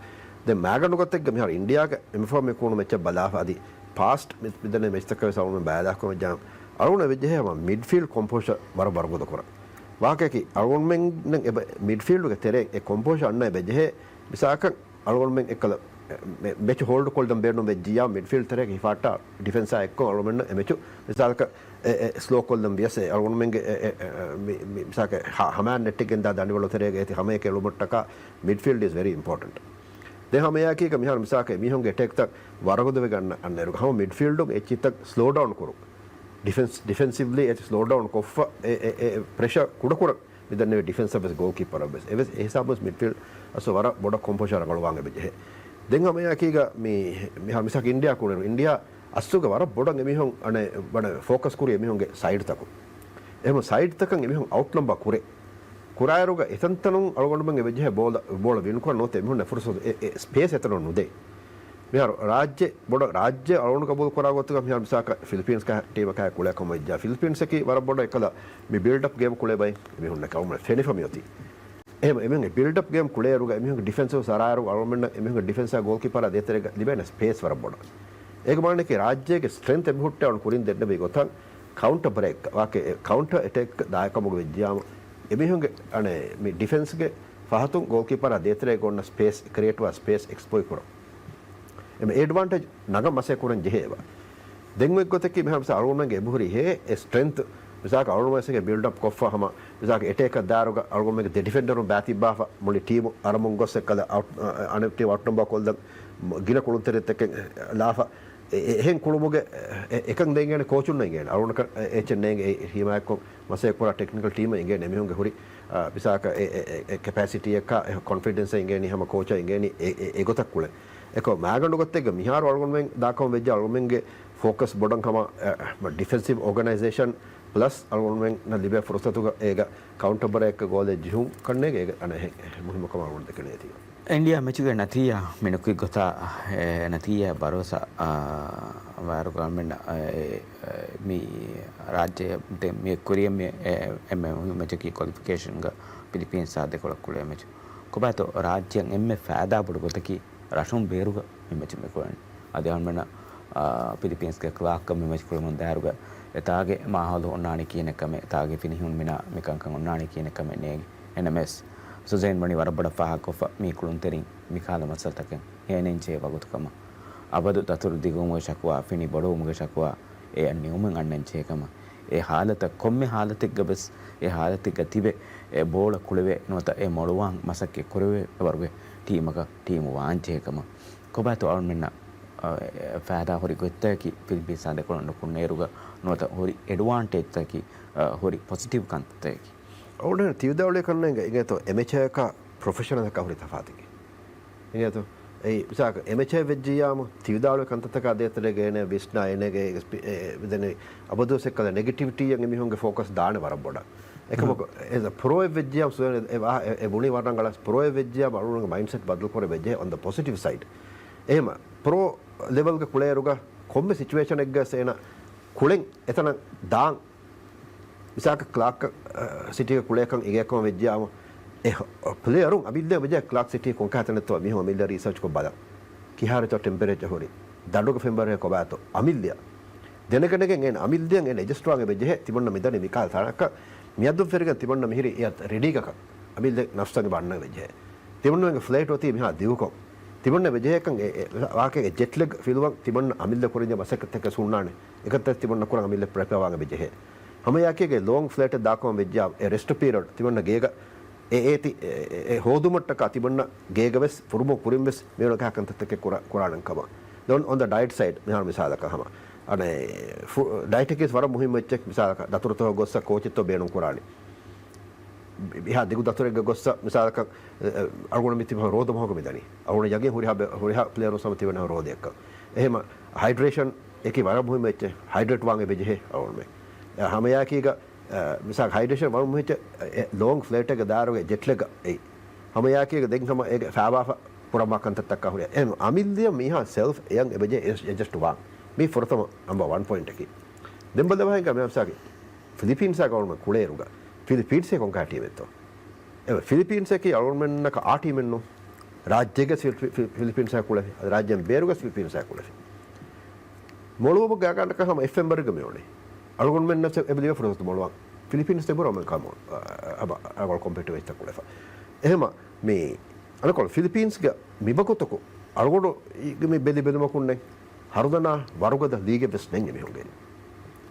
ދެން މާގަނޑު ގޮތެއްގަ މިހާރު އިންޑިއާގެ އެމެފޯ މި ކޫނު މެޗަށް ބަލާފަ އަދި ޕާސްޓް މި-، މިދަނީ މެޗްތަކަށް ވެސް އަޅުމެން ބަލާލާކަމަށް ޖާ އަޅުގަނޑަށް އެބަޖެހޭ ހަމަ މިޑްފީލްޑް ކޮމްޕޯޝަރ ވަރަށް ވަރުގަދަ ކުރަން. ވާހަކައަކީ އަޅުގަނޑުމެން އެބަ މިޑްފީލްޑުގެ ތެރެއިން އެ ކޮމްޕޯޝަރ އަންނަ އެބަޖެހޭ މިސާލަކަށް އަޅުގަނޑުމެން އެއްކަލަ މެ-، މެޗު ހޯލްޑް ކޮށްލަން ބޭނުން ވެއްޖިއްޔާ މިޑްފީލްޑް ތެރޭގެ ހިފާއްޓާ ޑިފެންސާ އެއްކޮށް އަޅުގަނޑުމެންނަށް އެ މެޗު މިސާލަކަށް އެ، އެ، ސްލޯ ކޮށްލަން ވިޔަސް އެ އަޅުގަނޑުމެންގެ އެ، އެ، އެ، މި، މި، މިސާލަކަށް ހަ-، ހަމައަށް ނެއްޓިގެންދާ ދަނޑިވަޅު ތެރޭގަ އޭތި ހަމައެކަށް އެޅުމަށްޓަކާ މިޑްފީލްޑް އިޒް ވެރީ އިމްޕޯޓެންޓް. ދެން ހަމައެއާއެކީގަ މިހާރު މިސާލަކަށް މީހުންގެ އެޓޭކްތައް ވަރުގަދަވެގަންނަ އަންނައިރުގަ ހަމަ މިޑްފީލްޑުން އެއްޗިތައް ސްލޯ ޑައުން ކުރުން. ޑިފެންސް، ޑިފެންސިވްލީ އެއްޗި ސްލޯ ޑައުން ކޮށްފަ އެ، އެ، އެ، ޕްރެޝަރ ކުޑަކުރަން މިދަންނެވި ޑިފެންސަށް ވެސް ގޯލްކީޕަރަށް ވެސް. އެވެސް އެހިސާބުން މިޑްފީލްޑް އަސް ވަރަށް ބޮޑަށް ކޮމްޕޯޝަރ ރަނގަޅުވާން އެބަޖެހޭ. ދެން ހަމައެއާއެކީގަ މި، މިހާ މިސާލަކަށް އިންޑިއާ ކުޅެން އިންޑިއާ އަސްލުގަ ވަރަށް ބޮޑަށް އެމީހުން އަނެއް ވަނެ ފޯކަސް ކުރީ އެމީހުންގެ ސައިޑްތަކުން. އެހެން ސައިޑްތަކަށް އެމީހުން އައުޓް ނަމްބާ ކުރޭ. ކުރާއިރުގަ އެތަންތަނުން އަޅުގަނޑުމެން އެބަޖެހޭ ބޯޅަ، ބޯޅަ ވިން ކުރަން ނުވަތަ އެމީހުންނަށް ފުރުސަތު އެ، އެ ސްޕޭސް އެތަނުން ނުދޭ. މިހާރު ރާއްޖެ ބޮޑަށް، ރާއްޖެ އަޅުގަނޑު ގަބޫލު ކުރާ ގޮތުގަ މިހާރު މިސާލަކަށް ފިލިޕީންސް ކަ-، ޓީމަކާ ކުޅޭ ކަމަށް ވެއްޖާ ފިލިޕީންސަކީ ވަރަށް ބޮޑަށް އެކަލަ މި ބިލްޑް އަޕް ގޭމް ކުޅޭ ބައެއް އެމީހުންނަކަށް އަޅުގަނޑު ފެނިފަ މިއޮތީ. އެހެން އެމީހުންގެ ބިލްޑް އަޕް ގޭމް ކުޅޭއިރުގަ އެމީހުންގެ ޑިފެންސަށް ސަރާއިރު އަޅުގަނޑުމެންނަށް އެމީހުންގެ ޑިފެންސާ ގޯލްކީޕަރާ ދޭތެރޭގަ ލިބޭނެ ސްޕޭސް ވަރަށް ބޮޑަށް. އޭގެ މާނައަކީ ރާއްޖޭގެ ސްޓްރެންތް އެބަހުއްޓާ ކުރިން ދެންނެވި ގޮތަށް ކައުންޓަ ބްރޭކް ވާކެ، ކައުންޓަ އެޓޭކް ދާއިރު ކަމުގަ ވެއްޖިއްޔާމު އެމީހުންގެ އަނެއް މި ޑިފެންސްގެ ފަހަތުން ގޯލްކީޕަރާ ދޭތެރޭގަ އޮންނަ ސްޕޭސް، ކްރިއޭޓްވާ ސްޕޭސް އެކްސްޕްލޮއިޓް ކުރަން. އެމް އެޑްވާންޓޭޖް ނަގަން މަސައްކަތް ކުރަން ޖެހޭ އެބަ. ދެން އޮތް ގޮތަކީ މިހާ މިސާ އަޅުގަނޑުމެންގެ އެބަހުރި ހޭ އެ ސްޓްރެންތް މިސާލަކަށް އަޅުގަނޑުމެންގެ ބިލްޑް އަޕް ކޮށްފަ ހަމަ މިސާލަކަށް އެޓޭކަށް ދާއިރުގަ އަޅުގަނޑުމެންގެ ދެ ޑިފެންޑަރުން ބައިތިއްބާފަ މުޅި ޓީމު އަރަމުން ގޮސް އެއްކަލަ އައުޓް، އަ، އަ، އަނެއް ޓީމް އައުޓް ނަމްބާ ކޮށްލަން ގިނަ ކުޅުންތެރިންތަކެއް ލާފަ އެ، އެ، އެހެން ކުޅުމުގެ އެ، އެކަން ދޭން އިނގޭނެ ކޯޗުންނަށް އިނގޭނެ. އަޅުގަނޑަކަށް އެ، އެއްޗެއް ނޭނގެ އެ ޓީމާއެއްކޮށް މަސައްކަތް ކުރާ ޓެކްނިކަލް ޓީމަށް އިނގޭނެ އެމީހުންގެ ހުރި، އާ، މިސާލަކަށް އެ، އެ، އެ، އެ ކެޕޭސިޓީއަކާ އެ ކޮންފިޑެންސް އިނގޭނީ ހަމަ ކޯޗަށް އިނގޭނީ އެ، އެ، އެގޮތަށް ކުޅެން. އެކޮ މާގަނޑު ގޮތެއްގަ މިހާރު އަޅުގަނޑުމެން ދާކަމަށް ވެއްޖެ އަޅުގަނޑުމެންގެ ފޯކަސް ބޮޑަށް ހަމަ، އެ، ޑިފެންސިވް އޯގަނައިޒޭޝަން ޕްލަސް އަޅުގަނޑުމެންނަށް ލިބޭ ފުރުސަތުގަ އޭގަ ކައުންޓަ ބްރޭކް ގޯލެއް ޖެހުން ކަންނޭގެ އޭގެ އަނެއް މުހިއްމުކަމަށް އަޅުގަނޑު ދެކެނީ އޭތި. އިންޑިއާ މެޗުގެ ނަތީޖާ މިނުކުތް ގޮތާ، އެ، ނަތީޖާ ބަރޯސާ، އާ، ވާރުގަ އަޅުމެންނަށް، އެ، އެ، މި ރާއްޖެ ދެ-، މި ކުރިޔަށް މި، އެ، އެންމެ މުހިއްމު މެޗަކީ ކޮލިފިކޭޝަންގަ ފިލިޕީންސާ ދެކޮޅަށް ކުޅޭ މެޗު. ކޮބާތޯ ރާއްޖެއަށް އެންމެ ފައިދާ ބޮޑު ގޮތަކީ ރަށުން ބޭރުގަ މި މެޗު މި ކުޅެނީ. އަދި އަޅުމެންނަށް، އާ، ފިލިޕީންސްގެ ކްލާކް މި މެޗު ކުޅެމުން ދާއިރުގަ އެތާގެ މާހައުލު އޮންނާނީ ކިހިނެއްކަމެއް، އެތާގެ ފިނިހިނުން މިނާ މިކަންކަން އޮންނާނީ ކިހިނެއްކަމެއް ނޭނގެ. އެންއެމްއެސް ސުޒޭން ވަނީ ވަރަށް ބޮޑަށް ފާހަގަކޮށްފަ މީ ކުޅުންތެރިން މިކަހަލަ މައްސަލަތަކެއް ހޭނެންޖެހޭ ވަގުތުކަމަށް. އަބަދު ދަތުރު ދިގުވުމުގެ ޝަކުވާ، ފިނި ބޮޑުވުމުގެ ޝަކުވާ އެއަށް ނިމުމެއް އަންނަންޖެހޭ ކަމަށް. އެ ހާލަތަށް ކޮންމެ ހާލަތެއްގަ ވެސް އެ ހާލަތެއްގަ ތިބެ އެ ބޯޅަ ކުޅެވޭ ނުވަތަ އެ މޮޅުވާން މަސައްކަތް ކުރެވޭ ވަރުގެ ޓީމަކަށް ޓީމު ވާންޖެހޭ ކަމަށް. ކޮބާތޯ އަޅުމެންނަށް، އަ، އެ، ފައިދާ ހުރި ގޮތްތަކަކީ ފިލިޕީންސާ ދެކޮޅަށް ނުކުންނޭރުގަ ނުވަތަ ހުރި އެޑްވާންޓޭޖްތަކަކީ، އަ، ހުރި ޕޮޒިޓިވް ކަންތައްތަކަކީ. އަޅުގަނޑު ތިވިދާޅުވި ކަންނޭނގެ އިނގޭތޯ އެމެޗަރަކާ ޕްރޮފެޝަނަލަކާ ހުރި ތަފާތަކީ. އިނގޭތޯ އެއީ މިސާލަކަށް އެމެޗަރ ވެއްޖިއްޔާމު ތިވިދާޅުވި ކަންތައްތަކާ ދޭތެރޭގަ އޭނަ ވިސްނާ އޭނަގެ އެކްސްޕީ-، އެ، އެ، ދެން އަބަދުވެސް އެއްކަލަ ނެގެޓިވިޓީއަށް އެމީހުންގެ ފޯކަސް ދާނެ ވަރަށް ބޮޑަށް. އެކަމަކު އެ ޕްރޯއެއް ވެއްޖިއްޔާމު ސުވޭން އެ ވާ-، އެ، އެ ބުނީ ވަރަށް ރަނގަޅަށް ޕްރޯއެއް ވެއްޖިއްޔާމު އަޅުގަނޑުގެ މައިންޑްސެޓް ބަދަލު ކުރެވިއްޖެ on the positive side. އެހެމަ ޕްރޯ ލެވެލްގެ ކުޅޭއިރުގަ ކޮންމެ ސިޗުއޭޝަނެއްގަސް އޭނަ ކުޅެން އެތަނަށް ދާން. މިސާލަކަށް ކްލާކް، އަ، ސިޓީގެ ކުޅޭކަން އިގޭކަމަށް ވެއްޖިއްޔާމު އެ ޕްލޭޔަރުން އަމިއްލަ ވެއްޖެ ކްލާކް ސިޓީ ކޮންކަހަލަ ތަނެއްތޯ މީހުން އަމިއްލަ ރީސާޗްކޮށް ބަލަން. ކިހާރިތޯ ޓެމްޕަރޭޗަ ހުރި، ދަނޑުގެ ފެންވަރޭ ކޮބާތޯ އަމިއްލަ. ދެނެގެނެގެން އޭނަ އަމިއްލައަށް އޭނަ އެޑްޖަސްޓްވާން އެބަޖެހޭ ތިމަންނަ މިދަނީ މިކަހަލަ ތަނަކަށް. މިއަދުން ފެށިގެން ތިމަންނަ މިހިރީ އެއަށް ރެޑީކަކަށް އަމިއްލަ ނަފްސަށް އެބަ އަންނަން އެބަޖެހޭ. ތިމަންނަގެ ފްލައިޓް އޮތީ މިހާ ދިގުކޮށް. ތިމަންނަ އެބަޖެހޭކަން އެ، އެ، ވާހަކައެއް ޖެޓް ލެގް ފިލުވަން ތިމަންނަ އަމިއްލަ ކުރިން މަސައްކަތްތަކެއް ހުންނާނެ. އެކަންތައް ތިމަންނަ ކުރަން އަމިއްލަ ޕްރެޕެއާވާން އެބަޖެހޭ. ހަމައެއާއެކީގަ ލޯންގް ފްލައިޓެއް ދާކަމަށް ވެއްޖާ އެ ރެސްޓް ޕީރިއަޑް ތިމަންނަ ގޭގަ އެ އޭތި އެ، އެ، އެ ހޯދުމަށްޓަކާ ތިމަންނަ ގޭގަވެސް ފުރުމު ކުރިންވެސް މިއުޅުނު ކަހަލަ ކަންތައްތަކެއް ކުރާ، ކުރާނަން ކަމަށް. ދެން އޮން ދަ ޑައެޓް ސައިޑް މިހާރު މިސާލަކަށް ހަމަ އަނެއް ފު-، ޑައެޓަކީ ވަރަށް މުހިއްމު އެއްޗެއް. މިސާލަކަށް ދަތުރުތަކަށް ގޮއްސަ ކޯޗެއްތޯ ބޭނުން ކުރާނީ. އެހާ ދިގު ދަތުރެއްގަ ގޮއްސަ މިސާލަކަށް، އެ، އެ، އަޅުގަނޑު މި ތިބަ ރޯދަ މަހަކު މިދަނީ. އަޅުގަނޑު ޔަގީން ހުރިހާ ބެ-، ހުރިހާ ޕްލޭޔަރުން ސަމަ ތިބެން ރޯދައަކަށް. އެހެމަ ހައިޑްރޭޝަން އެކި ވަރަށް މުހިއްމު އެއްޗެއް. ހައިޑްރޭޓް ވާން އެބަޖެހޭ އަޅުގަނޑުމެން. އެ، ހަމައެއާއެކީގަ، އެ، މިސާލަކަށް ހައިޑްރޭޝަން ވަރަށް މުހިއްޗެއް، އެ، ލޯންގް ފްލައިޓެއްގަ ދާއިރުގަ ޖެޓް ލެގް އެއީ. ހަމައެއާއެކީގަ ދެން ހަމަ އޭގެ ފައިވާފަ ކުރަންވާ ކަންތައްތަކާ ހުރި. އެ، އަމިއްލައަށް މީހާ ސެލްފް އެއަށް އެބަޖެހޭ އެ-، އެޑްޖަސްޓް ވާން. މީ ފުރަތަމަ ނަމްބަ ވަން ޕޮއިންޓަކީ. ދެން ބަލަވާހިނގާ މި މިސާލަކަށް ފިލިޕީންސާ ގަވަރމަންޓް ކުޅޭއިރުގަ ފިލިޕީންސް ކޮންކަހަލަ ޓީމެއްތޯ؟ އެ ފިލިޕީންސަކީ އަޅުގަނޑުމެންނަކަށް އާ ޓީމެއްނު. ރާއްޖޭގަ ފިލި-، ފި-، ފިލިޕީންސާ ކުޅެފި. އަދި ރާއްޖޭން ބޭރުގަ ފިލިޕީންސާ ކުޅެފި. މޮޅުވުމުގެ އަގާނަކަށް ހަމަ އެފް އެމް ވަރުގަ މި އުޅެނީ. އަޅުގަނޑުމެންނަށް އެބަ ލިބޭ ފުރުސަތު މޮޅުވަން. ފިލިޕީންސް ދެބުރަ އަމެރިކާ މޮ-، އަ، އަ، އަ، ކޮމްޕެޓިޓިވް އެއްޗެއް ކުޅެފަ. އެހެމަ މި އަނެކޮޅު ފިލިޕީންސްގެ މި ވަގުތަކު އަޅުގަނޑު މި ބެލި ބެލުމަކުންނެއް ހަރުދަނާ ވަރުގަދަ ލީގެއް ވެސް ނެތް އެމީހުންގެ.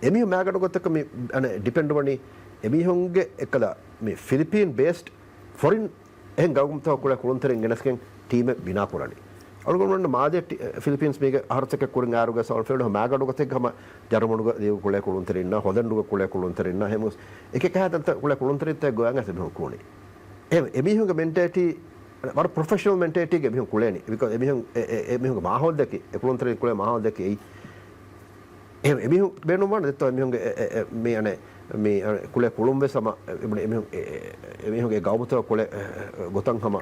އެމީހުން މާގަނޑު ގޮތަކަށް މި، އަނެ، ޑިޕެންޑް ވަނީ އެމީހުންގެ އެއްކަލަ މި ފިލިޕީން ބޭސްޑް ފޮރިން އެހެން ގައުމުތަކުގެ ކުޅޭ ކުޅުންތެރިން ގެނެސްގެން ޓީމެއް ބިނާ ކުރަނީ. އަޅުގަނޑުމެން މާލޭ ޓީ-، ފިލިޕީންސް މީގެ އަހަރުތަކެއް ކުރިން އާރުގަ ސަލްފޭޑް މާގަނޑު ގޮތެއްގަ ހަމަ ޖަރުމަނުގަ ލީގު ކުޅޭ ކުޅުންތެރިންނާ، ހޮލެންޑުގަ ކުޅޭ ކުޅުންތެރިންނާ، ހެމުސް އެކި ކަހަލަ ކުޅޭ ކުޅުންތެރިންތައް ގޮވަން އަސް އެމީހުން ކޫނީ. އެ-، އެމީހުންގެ މެންޓޭޓީ ވަރަށް ޕްރޮފެޝަނަލް މެންޓޭޓީގެ މީހުން ކުޅޭނީ. ބިކޯސް އެމީހުން އެ-، އެ-، އެމީހުންގެ މާހައުލް ދެކި، އެ ކުޅުންތެރިން ކުޅޭ މާހައުލް ދެކި އެއީ. އެ-، އެމީހުން ބޭނުންވާނެ ދެއްތޯ އެމީހުންގެ އެ-، އެ-، އެ-، މި އަނެ-، މި އަނެ-، ކުޅޭ ކުޅުން ވެސް ހަމަ އެ-، އެ-، އެމީހުން އެ-، އެ-، އެމީހުންގެ ގައުމުތައް ކުޅޭ، އެ-، އެ-، ގޮތަށް ހަމަ.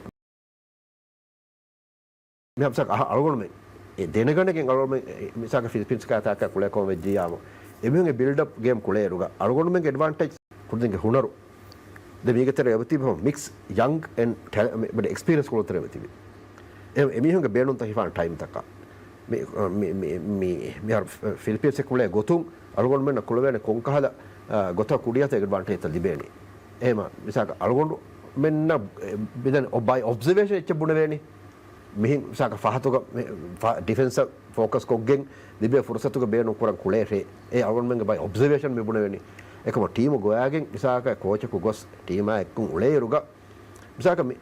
މި މިސާލަކަށް އަހަ-، އަޅުގަނޑުމެން އެ ދެނެގަނެގެން އަޅުގަނޑުމެން އެ މިސާލަކަށް ފިލިޕީންސް ކާތާކަށް ކުޅޭ ކަމަށް ވެއްޖިއްޔާމު، އެމީހުންގެ ބިލްޑްއަޕް ގޭމް ކުޅޭއިރުގަ އަޅުގަނޑުމެންގެ އެޑްވާންޓޭޖް ކުޅުންތެރިންގެ ހުނަރު. ދެ މީގެ ތެރޭ އެބަތިބި މިކްސް ޔަންގް އެންޑް ޓެލެ-، މި-، މި-، އެކްސްޕީރިއެންސް ކުޅުންތެރިން އެބަތިބި. އެ-، އެމީހުންގެ ބޭނުންތައް ހިފާން ޓައިމްތަކަށް. މި-، މި-، މި-، މި-، މިހާރު ފި-، ފިލިޕީންސް ކުޅޭ ގޮތުން އަޅުގަނޑުމެންނަށް ކުޅެވޭނެ ކޮންކަހަލަ، އާ، ގޮތަށް ކުޑިއަތަށް އެޑްވާންޓޭޖްތައް ލިބޭނީ. އެހެމަ މިސާލަކަށް އަޅުގަނޑުމެންނަށް އެ، މިދަން ބައި އޮބްޒަވޭޝަން އެއްޗެއް ބުނެވޭނީ. މިހިން މިސާލަކަށް ފަހަތުގަ މި ފަ-، ޑިފެންސަށް ފޯކަސް ކޮށްގެން ލިބޭ ފުރުސަތުގަ ބޭނުން ކުރަން ކުޅޭށޭ. އެ އަޅުގަނޑުމެންގެ ބައި އޮބްޒަވޭޝަން މި ބުނެވެނީ. އެކަމަ ޓީމު ގޮވާގެން މިސާލަކަށް ކޯޗަކު ގޮސް ޓީމާ އެއްކުން އުޅޭއިރުގަ މިސާލަކަށް މި-،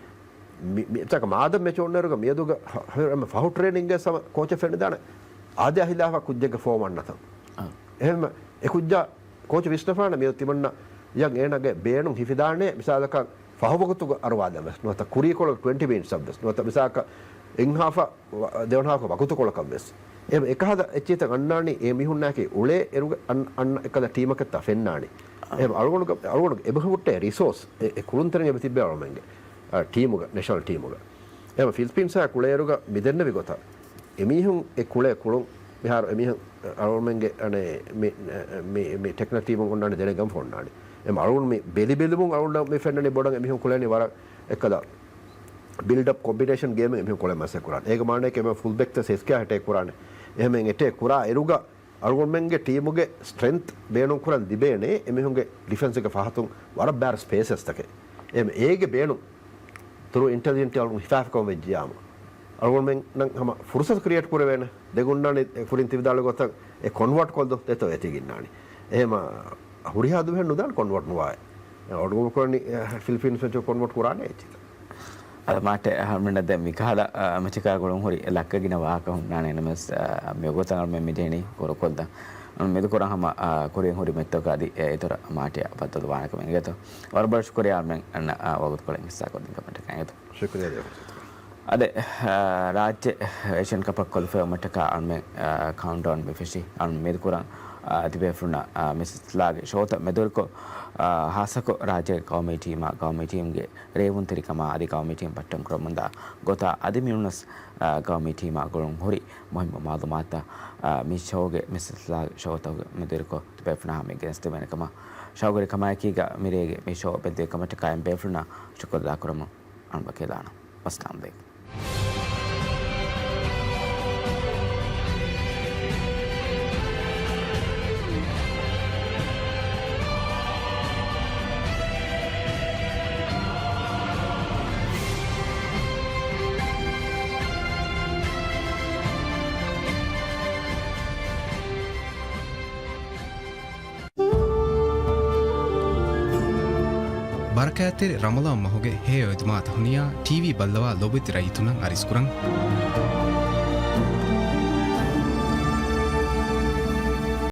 މި-، މި-، މިސާލަކަށް މާދަން މެޗު އޮންނައިރުގަ މިއަދުގަ ހަ-، ހަ-، ހަ-، ފަހު ޓްރޭނިންގެ ސަމަ ކޯޗަށް ފެނިދާނެ އާދަޔާ ހިލާފަށް ކުއްޖެއްގެ ފޯމް އަންނަތަން. އާ. އެހެން އެ ކުއްޖާ ކޯޗު ވިސްނަފާނެ މިއަދު ތިމަންނަ ޔަން އޭނާގެ ބޭނުން ހިފިދާނެ މިސާލަކަށް ފަހު ވަގުތުގަ އަރުވާލަން ވެސް ނުވަތަ ކުރީކޮޅު ޓްވެންޓީ މިނިޓްސް އަށް ވެސް ނުވަތަ މިސާލަކަށް އެއްހާފަ ވަ-، ދެވަނަ ހާފަ ވަގުތުކޮޅަކަށް ވެސް. އެ އެކަހަލަ އެއްޗިތައް އަންނާނީ އެ މީހުންނާކީ އުޅޭ އިރުގަ އަން-، އަންނަ އެކަލަ ޓީމަކަށްތާ ފެންނާނީ. އާ. އެ އަޅުގަނޑުގެ، އަޅުގަނޑުގެ އެބަހުއްޓޭ ރިސޯސް އެ، އެ ކުޅުންތެރިން އެބަ ތިއްބޭ އަޅުމެންގެ، އާ، ޓީމުގަ، ނޭޝަނަލް ޓީމުގަ. އެ ފިލިޕީންސާ ކުޅޭއިރުގަ މި ދެންނެވި ގޮތަށް އެމީހުން އެ ކުޅޭ ކުޅުން މިހާރު އެމީހުން އަޅުމެންގެ އަނެ މި، މި، މި ޓެކްނިކަލް ޓީމުން އޮންނާނެ ދެނެގަން ފޮންނާނެ. އެ އަޅުގަނޑު މި ބެލި ބެލުމުން އަޅުގަނޑަށް މި ފެންނަނީ ބޮޑަށް އެމީހުން ކުޅޭނީ ވަރަށް އެކަލަ ބިލްޑް އަޕް ކޮމްބިނޭޝަން ގޭމެއް އެމީހުން ކުޅެން މަސައްކަތް ކުރާނެ. އޭގެ މާނައަކީ އެމީހުން ފުލް ބެކްތައް ސެސްކިޔާ އެޓޭކް ކުރާނެ. އެހެން އެޓޭކް ކުރާ އިރުގަ އަޅުގަނޑުމެންގެ ޓީމުގެ ސްޓްރެންތް ބޭނުން ކުރަން ލިބޭނެ އެމީހުންގެ ޑިފެންސްގެ ފަހަތުން ވަރަށް ބާރު ސްޕޭސަސްތަކެއް. އެ-، އޭގެ ބޭނުން ތުރޫ އިންޓެލިޖެންޓް އަޅުގަނޑު ހިފާފިކަމަށް ވެއްޖިޔާމު އަޅުގަނޑުމެންނަށް ހަމަ ފުރުސަތު ކްރިއޭޓް ކުރެވޭނެ. ދެގުންނާނެ ކުރިން ތިވިދާޅު ގޮތަށް އެ ކޮންވާޓް ކޮށްލު ދެތޯ އެތިގިންނާނެ. އެހެމަ ހުރިހާ ދުވަހެއް ނުދާން ކޮންވާޓް ނުވާ. އަޅުގަނޑު ކުރަނީ، އެ، ފިލިޕީންސް މެޗު ކޮންވާޓް ކުރާނެ އެއްޗިތަ. އަދަ މާޓެ އަހަރުމެންނަށް ދެން މިކަހަލަ، އަ، މެޗަކާ ގުޅުން ހުރި ލައްކަ ގިނަ ވާހަކަ ހުންނާނެ ނަމަވެސް، އަ، މިވަގުތަށް އަހަރުމެން މިޖެހެނީ ކުރުކޮށްލަން. މެދުކުރަން ހަމަ، އަ، ކުރިން ހުރި މެޗްތަކަށް އަދި އެ އިތުރަށް މާޓެއަށް ބައްދަލުވާނެކަމަށް އިނގޭތޯ. ވަރަށް ބޮޑަށް ޝުކުރިއްޔާ އަހަރުމެން އަންނަ، އަ، ވަގުތުކޮޅެއް ހިއްސާކޮށްދިން ކަމަށްޓަކާ އިނގޭތޯ. ޝުކުރިއްޔާ ދިޔަ ފުރުސަތު. އަދެ، އާ، ރާއްޖެ އޭޝިއަން ކަޕަށް ކޮލިފައިވުމަށްޓަކާ އަޅުމެން، އާ، ކައުންޓްޑައުން މި ފެށި. އަޅުމެން މިދުކުރަން، އާ، ތިބޭފުޅުންނަށް، އާ، މިސްލާގެ ޝޯތައް މެދުވެރިކޮށް، އާ، ހާއްސަކޮށް ރާއްޖޭގެ ގައުމީ ޓީމާ، ގައުމީ ޓީމްގެ ރޭވުންތެރިކަމާ އަދި ގައުމީ ޓީމް ބައްޓަން ކުރަމުންދާ ގޮތާ އަދި މި އުޅުނަސް، އާ، ގައުމީ ޓީމާ ގުޅުން ހުރި މުހިއްމު މައުލޫމާތުތައް، އާ، މި ޝޯގެ މިސްލާގެ ޝޯތަކުގެ މެދުވެރިކޮށް ތިބޭފުޅުންނާ ހަމަ ގެނެސްދެވޭނެ ކަމަށް ޝައުގުވެރިކަމާއެކީގަ މިރޭގެ މި ޝޯ ބެއްލެވި ކަމަށްޓަކާ އެންމެ ބޭފުޅުންނަށް ޝުކުރު އަދާކުރަމުން އަޅުގަނޑު ކިޔާލާނަން. ވައްސަލާމް އަލައިކުމް. ބަރަކާތްތެރި ރަމަޟާން މަހުގެ ހެޔޮ އެދުމާތައް ހުނިޔާ، ޓީވީ ބައްލަވާ ލޯބިވެތި ރައްޔިތުންނަށް އަރިސްކުރަން.